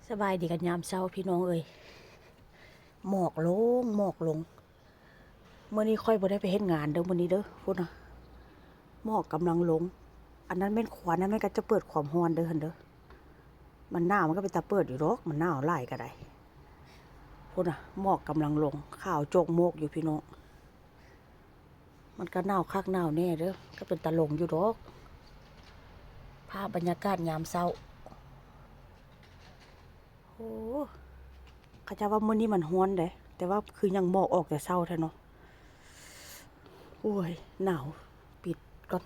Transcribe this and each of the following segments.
ສະບາຍດີກັນຍາມເຊົ້າພີ່ນ້ອງເອີຍ. ໝອກລົງ ໝອກລົງ. ມື້ນີ້ຂ້ອຍບໍ່ໄດ້ໄປເຮັດງານເດີ້ມື້ນີ້ເດີ້. ພຸ້ນນະ ໝອກກຳລັງລົງ. ອັນນັ້ນແມ່ນຄວັນ ອັນນັ້ນແມ່ນກະຈະເປີດຄວາມຮ້ອນເດີ້ຫັ້ນເດີ້. ມັນໜາວມັນກະເປັນຕາເປີດຢູ່ດອກ ມັນໜາວຫຼາຍກະໄດ້. ພຸ້ນນະ ໝອກກຳລັງລົງ ຂາວໂຈກໂມກຢູ່ພີ່ນ້ອງ. ມັນກະໜາວຄັກໜາວແນ່ເດີ້ ກະເປັນຕາລົງຢູ່ດອກ. ພາບບັນຍາກາດຍາມເຊົ້າ. ໂອ້ ເຂົາເຈົ້າວ່າມື້ນີ້ມັນຮ້ອນເດ້ ແຕ່ວ່າຄືຍັງໝອກອອກແຕ່ເຊົ້າແທ້ເນາະ. ໂອ້ຍ ໜາວ. ປິດກ່ອນ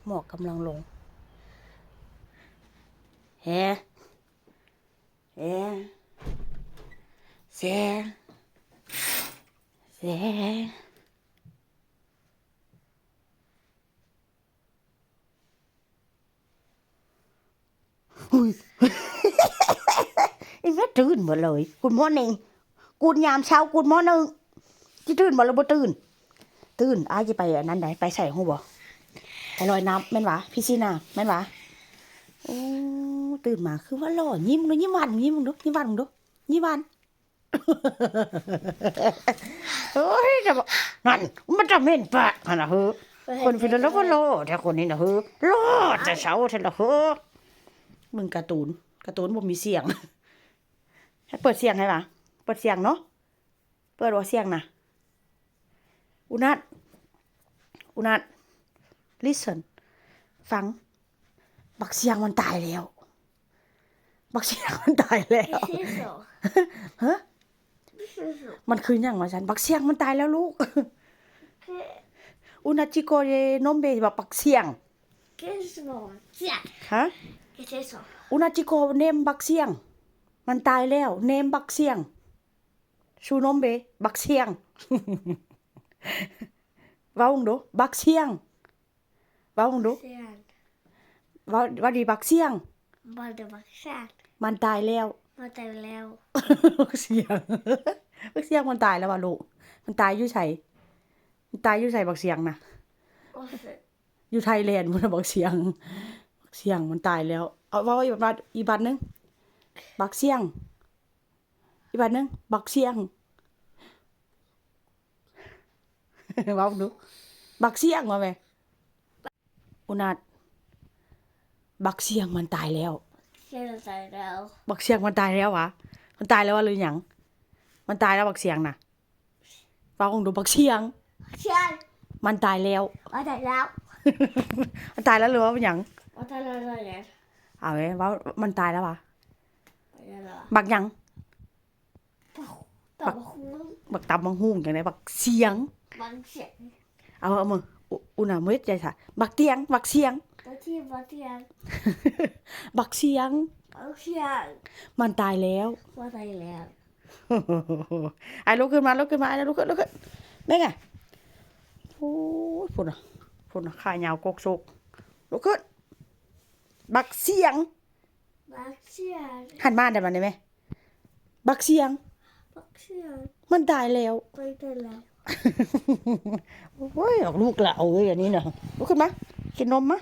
ໝອກກຳລັງລົງ. ແຮ ແຮ ແຊ ແຊ. ອຸ້ຍ ອີແມ່ຕື່ນເບິດເລີຍ. Good morning. Good ຍາມເຊົ້າ Good morning. ຊິຕື່ນບໍ່ ຫຼືບໍ່ຕື່ນ? ຕື່ນ. ອ້າຍຊິໄປອັນນັ້ນໃດ ໄປໃສຮູ້ບໍ່? ໄປລອຍນ້ຳແມ່ນຫວາ? ພິຊີນາແມ່ນຫວາ? ໂອ້ ຕື່ນມາຄືວ່າຫຼໍ່. ຍິ້ມດູ ຍິ້ມຫວານ ຍິ້ມເບິ່ງດູ ຍິ້ມຫວານເບິ່ງດູ ຍິ້ມຫວານ. ໂອ້ຍ ຈະບອກ ນັ້ນ ມັນຈະເໝັນປາກຫັ້ນນະເຮີ. ຄົນພິລະໂລໂລແທ້ຄົນນີ້ນະເຮີ ຫຼໍ່ແຕ່ເຊົ້າແທ້ລະເຮີ. ເບິ່ງກາຕູນ ກາຕູນບໍ່ມີສຽງ. ໃຫ້ເປີດສຽງໃຫ້ຫວາ? ເປີດສຽງເນາະ. ເປີດບໍ່ສຽງນະ? ອຸນັດ ອຸນັດ listen ຟັງ. ບັກຊຽງມັນຕາຍແລ້ວ. ບັກຊຽງມັນຕາຍແລ້ວ. ¿Qué es eso? ຮະ? ¿Qué es eso? ມັນຄືຫຍັງວະຊັ້ນ? ບັກຊຽງມັນຕາຍແລ້ວລູກ. ¿Qué? Un chico de nombre ບັກຊຽງ. ¿Qué es eso? ¿Qué? ¿Qué es eso? Un chico name ບັກຊຽງ. ມັນຕາຍແລ້ວ. Name ບັກຊຽງ. Su nombre ບັກຊຽງ. ເວົ້າເບິ່ງດູ ບັກຊຽງ. ເວົ້າເບິ່ງດູ Siang. ເວົ້າ ເວົ້າດີ ບັກຊຽງ. ບໍ່ໄດ້ບັກຊຽງ. ມັນຕາຍແລ້ວ. ມັນຕາຍແລ້ວ. ບັກຊຽງ ບັກຊຽງມັນຕາຍແລ້ວຫວາລູກ? ມັນຕາຍຢູ່ໃສ? ມັນຕາຍຢູ່ໃສບັກຊຽງນະ? ຢູ່ໄທແລນພຸ້ນນະ ບັກຊຽງ. ບັກຊຽງມັນຕາຍແລ້ວ. ເອົາ ເວົ້າອີກບາດ ອີກບາດໜຶ່ງ. ບັກຊຽງ. ອີກບາດໜຶ່ງ ບັກຊຽງ. ເວົ້າດູ ບັກຊຽງ ວ່າແມ່. ອຸນັດ ບັກຊຽງມັນຕາຍແລ້ວ. ຊຽງຕາຍແລ້ວ. ບັກຊຽງມັນຕາຍແລ້ວຫວາ? ມັນຕາຍແລ້ວຫວາ ຫຼືຫຍັງ? ມັນຕາຍແລ້ວບັກຊຽງນະ. ເວົ້າເບິ່ງດູ ບັກຊຽງ. ຊຽງ. ມັນຕາຍແລ້ວ. ມັນຕາຍແລ້ວ. ມັນຕາຍແລ້ວ ຫຼືວ່າຫຍັງ? ມັນຕາຍແລ້ວ. ເອົາເວີ້ຍ ເວົ້າ ມັນຕາຍແລ້ວຫວາ? ຕາຍແລ້ວ. ບັກຫຍັງ? ບັກ ບັກຕຳບັກຫຸ່ງຈັ່ງໃດ? ບັກຊຽງ. ບັກຊຽງ. ເອົາ ເອົາ ເອົາ ອຸນາ ເຮັດໃຈຊະ. ບັກຕຽງ ບັກຊຽງ. ບັກຊຽງ ບັກຊຽງ. ບັກຊຽງ. ບັກຊຽງ. ມັນຕາຍແລ້ວ. ມັນຕາຍແລ້ວ. ອ້າຍ ລຸກຂຶ້ນມາ ລຸກຂຶ້ນມາ ອ້າຍ ລຸກຂຶ້ນ ລຸກຂຶ້ນ. ແມ່ນຫຍັງ? ໂອ້ຍ ພຸ້ນນະ ພຸ້ນນະ ຂາຍາວກົກໂຊກ. ລຸກຂຶ້ນ. ບັກຊຽງ. ບັກຊຽງ. ຫັນມາໄດ້ບັດນີ້ແມ່. ບັກຊຽງ. ບັກຊຽງ. ມັນຕາຍແລ້ວ. ມັນຕາຍແລ້ວ. ໂອ້ຍ ອອກລູກແລ້ວເອີຍ ອັນນີ້ນະ. ລຸກຂຶ້ນມາ ກິນນົມມາ.